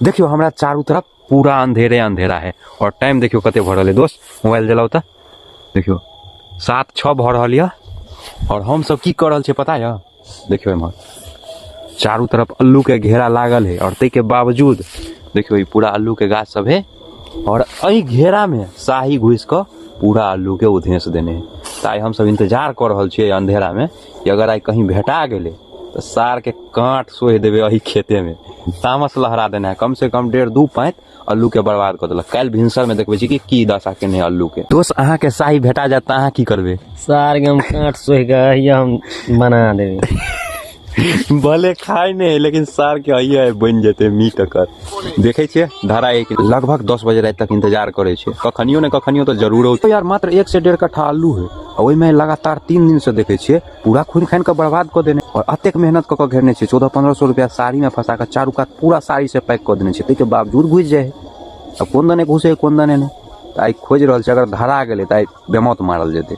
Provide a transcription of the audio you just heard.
देखियौ हमरा चारू तरफ पूरा अंधेरे अंधेरा है और टाइम देखियौ कते भऽ रहल है। दोस्त मोबाइल जलाउ तऽ देखियौ 7:06 भऽ रहल यऽ और हम सब की कऽ रहल छियै पता यऽ? देखियौ एम्हर चारू तरफ अल्लू के घेरा लागल है और ताहिके बावजूद देखियौ ई पूरा अल्लू के गाछ सब है और एहि घेरा में शाही घुसि कऽ पूरा अल्लू के उधेस देने है। तऽ आइ हमसब इंतजार कऽ रहल छियै अंधेरा में कि अगर आइ कहीं भेटा गेलै तऽ सार के काँट सोहि देबै एहि खेते में। तामस लहरा देने है, कम से कम 1.5-2 पाँति अल्लू के बर्बाद कऽ देलक। काल्हि भिनसर में देखबै छी कि की दशा केने अल्लू के। दोस्त अहाँ के शाही भेटा जायत तऽ अहाँ की करबै? सार के हम काँट सोहि के अहिया हम बना देबै। भले खाय नहि है लेकिन सार के अहिया बनि जेतै मीट एकर। देखै छियै धरा एक लगभग 10 बजे राति तक इंतजार करै छियै, कखनियो ने कखनियो तऽ जरूर औतै। यार मात्र 1 से 1.5 कट्ठा अल्लू है आ ओहिमे लगातार 3 दिन से देखै छियै पूरा खून खानि कऽ बर्बाद कऽ देने और एतेक मेहनत कऽ कऽ घेरने छियै, 1400-1500 रुपया साड़ी में फंसा कऽ चारू कात पूरा साड़ी से पैक कऽ देने छियै, ताहिके बावजूद घुसि जाइ है। आब कोन दने घुसै है कोन दने नहि, तऽ आइ खोजि रहल छियै, अगर धरा गेलै तऽ आइ बेमौत मारल जेतै।